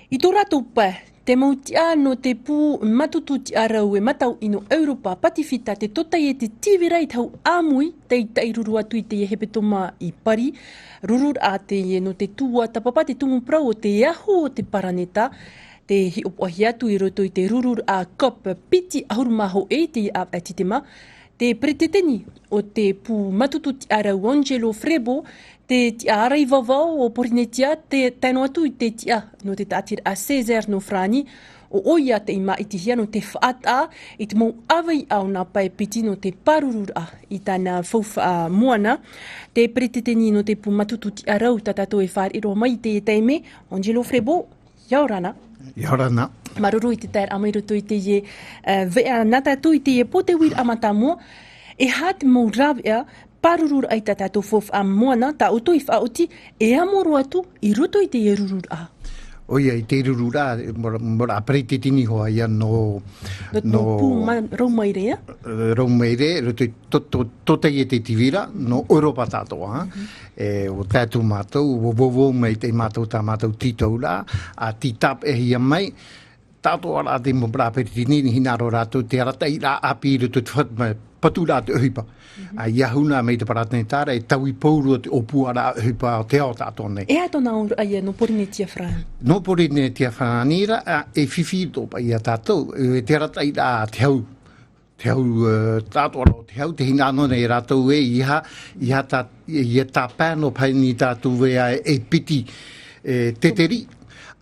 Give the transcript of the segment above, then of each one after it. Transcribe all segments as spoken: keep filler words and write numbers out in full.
I tō rātou pae, te mau tiʻa nō te pū matutu tiʻarau e mātau ʻino Europa Patifita te totaiete tīvira i te hau ʻāmui, tei taʻiruru atu i teie hepetoma i Pari, rururaʻa teie nō te tuatāpapa te tumu parau o te aho o te paraneta, te hiʻopoʻahia atu i roto i te rururaʻa COP piti ʻahuru mā hōʻē i teie ʻāvaʻe Titema, te peretiteni o te pū matutu tiʻarau Angelo Frebo, te tiʻa ʻārai vavao o Porinetia, te tae noa atu i te tiʻa nō te tāʻatiraʻa Césaire nō Farāni, ʻo ʻoia tei māʻitihia nō te faʻataʻa i te mau ʻāveiʻa o nā pae piti nō te pārururaʻa i tāna faufaʻa moana. Te peretiteni nō te pū matutu tiʻarau tā tātou e fāriʻi roa mai i teie taime, Angelo Frebo, ʻia ora na. ʻIa ora na. Māuruuru i te taeraʻa mai i roto i teie, eh, veʻa nā tātou i teie pō, te uiraʻa mātāmua, e aha te mau rāveʻa pārururaʻa i tā tātou faufaʻa moana, tā ʻoutou i faʻaoti, e amo roa atu i roto i teie rururaʻa? ʻOia, i te rururaʻa, mau ra-, mau ra peretiteni hoʻi ïa nō, Nō te nō pū ma-, rau maire, ā? eh, rau maire, roto i tō, tō, totaiete tīvira, nō Europa tātou, ā. Mhm. E, ʻua tae atu mātou, ʻua vauvau mai te mātou, tā mātou tītauraʻa, ʻa tītauhia mai, tātou ā rā te mau peretiteni, hinaʻaro rātou te arataʻiraʻa ʻāpī i roto i te fatu-, paturaʻa te ʻohipa. Mhm. ʻA, ʻia huna mai te paraneta ra, e taui pauroa te ʻōpuaraʻa ʻohipa o te ao tātou nei. E aha tōna auraʻa ïa nō Porinetia Farāni? Nō Porinetia Farāni ra, ʻa, e fifi atoʻa paʻi ia tātou, e te arataʻiraʻa te hau. Te hau, e, tātou ā rā te hau, te hinaʻaro nei rātou ē, ʻeiaha, ʻeiaha tā, ʻeiaha tāpae noa paʻi nei tātou ē, e piti, e, teteri,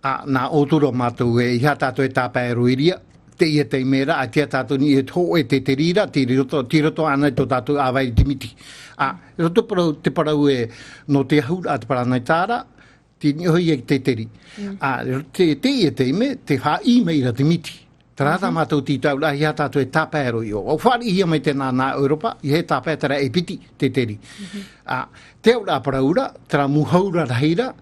ʻa, nā ʻō atu ra mātou ē, ʻeiaha tātou e tāpae roa i reira, teie taime ra, ʻaita tātou nei e hōʻē teteri ra, tei roto, tei roto ānei tō tātou ʻāvae i te miti. ʻA, i roto parau, te parau ē, nō te ahuraʻa te paraneta ra, tei niʻa hoʻi i te teteri. Mm. ʻA, te, teie taime, tē faʻaʻī mai ra te miti. Terā tā Mhm. mātou tītauraʻa, ʻeiaha tātou e tāpae roa i ʻō. ʻUa fāriʻihia mai teie nā Europa, ʻeiaha e tāpae terā e piti teteri. Mhm. ʻA, te auraʻa parau ra, terā mau hau ra rahi ra,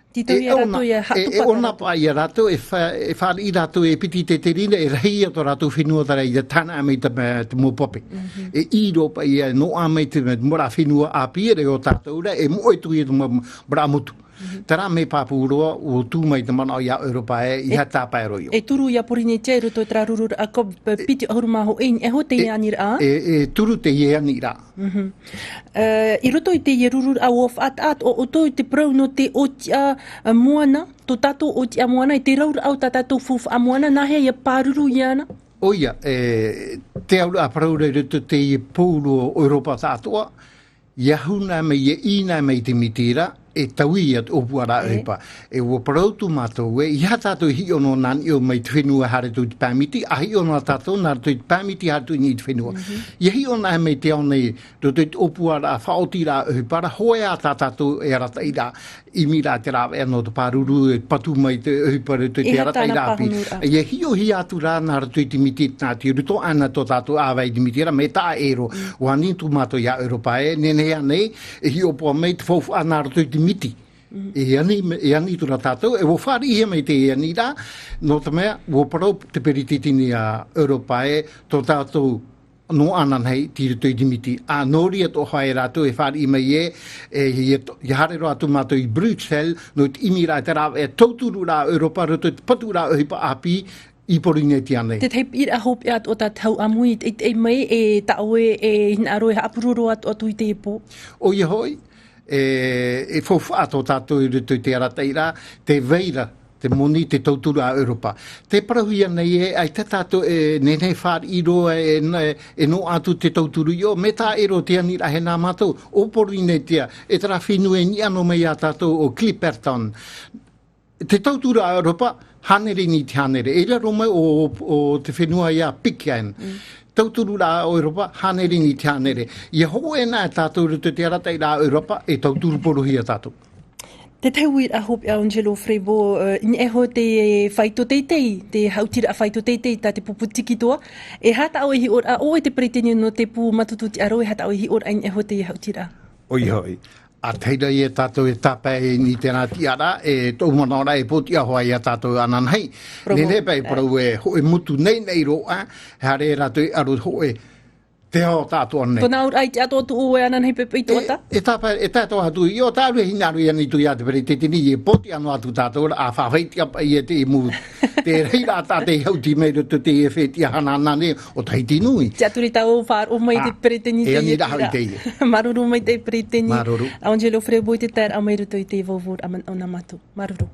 Tītauhia e ʻona, rātou ʻia e, e haʻatupa ʻona rātou. Paʻi ia rātou, e fa-, e fāriʻi rātou e piti teteri ra, e rahi ïa tō rātou fenua terā ʻia tāna mai te, te mau pape. Mhm. E ʻī roa paʻi ïa, noaʻa mai te, te mau ra fenua ʻāpī ra, ʻo tātou ra, e moʻe atu ïa te mau, mau ra motu. Mhm. Terā mea pāpū roa, ʻua tū mai te manaʻo ia Europa ē, ʻeiaha tāpae roa i ʻō. E turu ia Porinetia i roto i terā rururaʻa COP piti ʻahuru mā hōʻē, e, e, e, e turu teie aniraʻa. Mhm. E, i roto i teie rururaʻa ʻua faʻataʻa atoʻa ʻoutou i te parau nō te ʻōtiʻa, e, moana, tō tātou ʻōtiʻa moana, i te rauraʻa o tā tātou faufaʻa moana, nāhea ʻia pāruru iāna? ʻOia, e, te auraʻa parau ra i roto i teie pō roa o Europa tāʻatoʻa, ʻia huna mai, ʻia ʻī na mai te miti ra, e taui ïa te ʻōpuaraʻa E. ʻohipa. E ʻua parau atu mātou ē, ʻeiaha tātou e hiʻo noa nā niʻa mai te fenua haere atu i te pae miti, ʻa hiʻo noa tātou nā roto i te pae miti haere atu i niʻa i te fenua. Mhm. ʻIa hiʻo na mai te ao nei, roto i te ʻōpuaraʻa, faʻaotiraʻa ʻohipa ra, hōʻē ā tā tātou e arataʻi ra, ʻimi ra te rāveʻa nō te pāruru, e patu mai te ʻohipa roto i te arataʻi ra ʻāpī. E aha tāna pāhonoraʻa? ʻIa hiʻohia atu rā nā roto i te miti, nā te roto ānei tō tātou ʻāvae i te miti ra, mea taʻa ʻē roa. Mm. ʻUa ani atu mātou ia Europa ē, nehenehe ānei, e hiʻopoʻa mai te faufaʻa nā roto i te miti. Mm. E ani, e ani atu ra tātou, e ʻua fāriʻihia mai teie aniraʻa, nō te mea, ʻua parau te peretiteni a Europa ē, tō tātou noaʻa ananahi, tei roto i te miti. ʻA, nō reira atoʻa hoʻi rātou e fāriʻi mai ē, e, ʻia to-, ʻia haere roa atu mātou i Bruxelles, nō te ʻimiraʻa i te rāveʻa, e tauturu ra Europa, roto i te paturaʻa ʻohipa ʻāpī, i Porinetia nei. Te tahi piʻiraʻa hopeʻa atoʻa tā te hau ʻāmui, e, e, mai, e, tā ʻoe, e, hinaʻaro e haʻapuroro atoʻa atu i teie pō. ʻOia hoʻi, e, e faufaʻa tō tātou i roto i te arataʻiraʻa, tē vai ra, te moni, te tauturu a Europa. Tē parauhia nei ē, ʻaita tātou e nehenehe e fāriʻi roa e, e, e noaʻa atu te tauturu i ʻō, mea taʻa ʻē roa te aniraʻa e nā mātou, ʻo Porinetia, e terā fenua e niʻa noa mai ia tātou ʻo Clipperton. Te tauturu a Europa, hānere i niʻa i te hānere. E raro mai ʻo, ʻo te fenua ia Pitcairn. Mm. Tauturu ra Europa, hānere i niʻa i te hānere. ʻIa hōʻē na tātou i roto i te arataʻiraʻa Europa, e tauturu porohia tātou. Te tahi uiraʻa hopeʻa Angelo Frebo, e, i niʻa iho te faito teitei, te haʻutiraʻa faito teitei tā te pupu tikitoa. E aha tā ʻoe hiʻoraʻa, ʻo ʻoe te peretiteni nō te pū matutu tiʻarau, e aha tā ʻoe hiʻoraʻa i niʻa iho te haʻutiraʻa? ʻOia hoʻi. ʻA tahi ra ia tātou e tāpae i terā tiʻaraʻa, e tōʻu manaʻoraʻa e pōtiʻa hoʻi ia tātou ananahi. Parau mau. Nehenehe paʻi e parau ē, hōʻē motu naʻinaʻi roa, e haere rātou e aro hōʻē Te ao tātou nei. Tōna auraʻa i te atoʻa tuʻu e ana nei pepe i tō ata. E tāpae, e tātou atu, i o tātou e hinaʻaro i ana i tū ia te peretiteni, e pōti anō atu tātou, a faʻaiti apa i e te imu. Te reira tā te hau ti mai roto te e feti a hana ana nei, o Tahiti nui. Te aturi tau faʻaroʻo mai te peretiteni. E ani raha i te ia. Maruru mai te peretiteni. Maruru. Angelo Frebo i te taeraʻa mai roto i te vauvau a man ona matu. Maruru.